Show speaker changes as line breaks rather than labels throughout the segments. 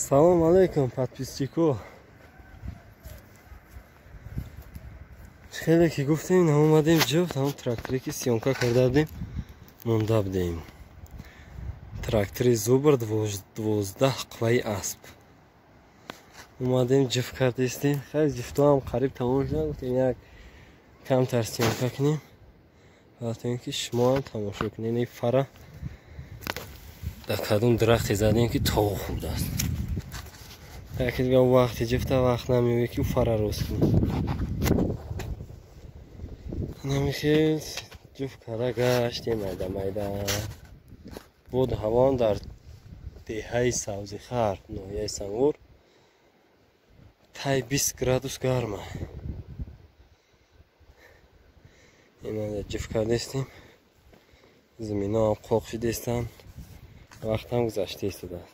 Салом алейкум, подписчико. Хеле ки гуфтем, омадем ҷуфт, ҳам тракторе ки съёмка карда будем, монда будем. Трактори Зубр 12 қувваи асп. Омадем ҷуфт кардистем. Хеле ҷуфтоам қариб тамом шуданд. Гуфтем як камтар съёмка кунем. То ин ки шумо ҳам тамошо кунед. Ин фара дар кадом дарахте задем ки тоғ хӯрдааст. Яке дига вақти ҷуфта вақт намеёбе ки фара рост кунӣ. Намихел ҷуфт карда гаштем майда майда. Буд ҳавон дар деҳаи Савзихар, ноҳияи Сангур, тай 20 градус гарма. Ина ҷуфт кардастем. Заминоам қоқ шудастанд. Вақтам гузашта истодааст.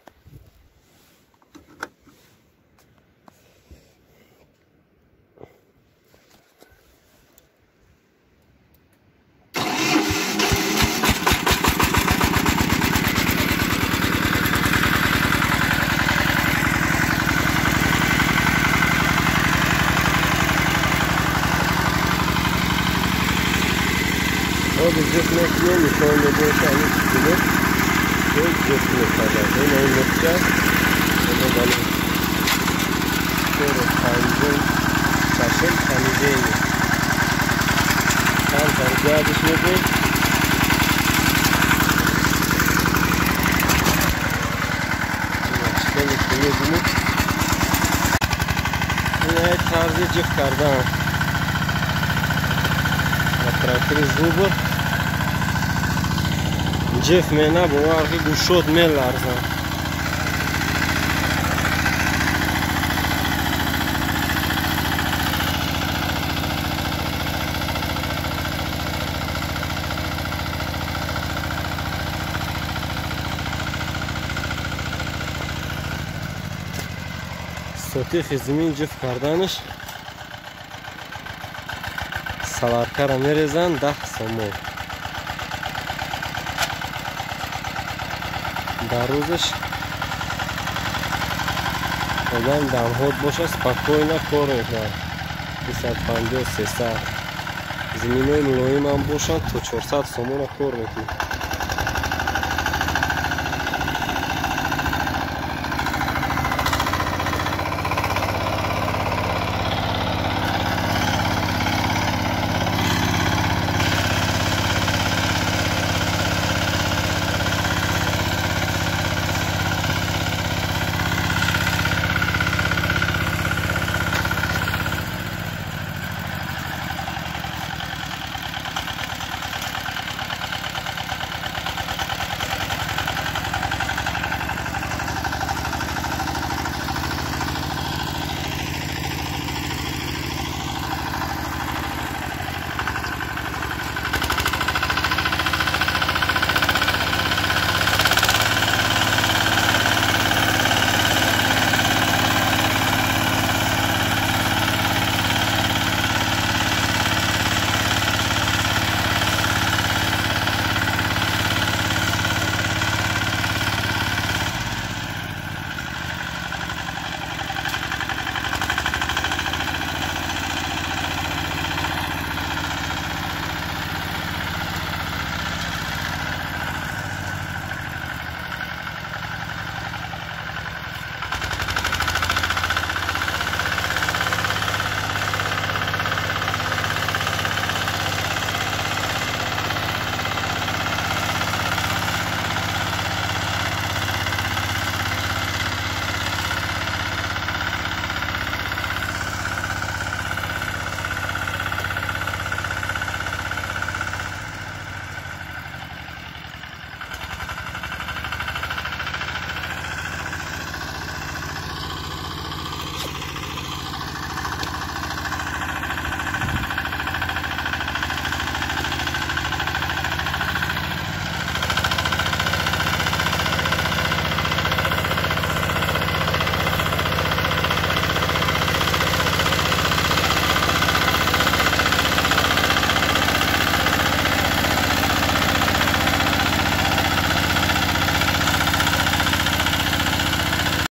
Ҷуфт мекунем, нишон медиҳем, ки ҳамин чизро ҷуфт мекарданд. Ин ин нуқта мо бале чору панҷум шашум понижение. Камтар гардиш медиҳем. Хеле ки мебинед, ин як тарзи ҷуфт кардан ба трактори Зубр. Ҷиф мена бовар ки гӯшот меларзад. Сотихи зимин ҷиф карданаш саларкара мерезанд 10 сомон. Дар рӯзаш одам дамҳод бошад, спокойно кор мекунад. 250, 300. Заминои мулоимам бошанд, то 400 сомона кор мекунад.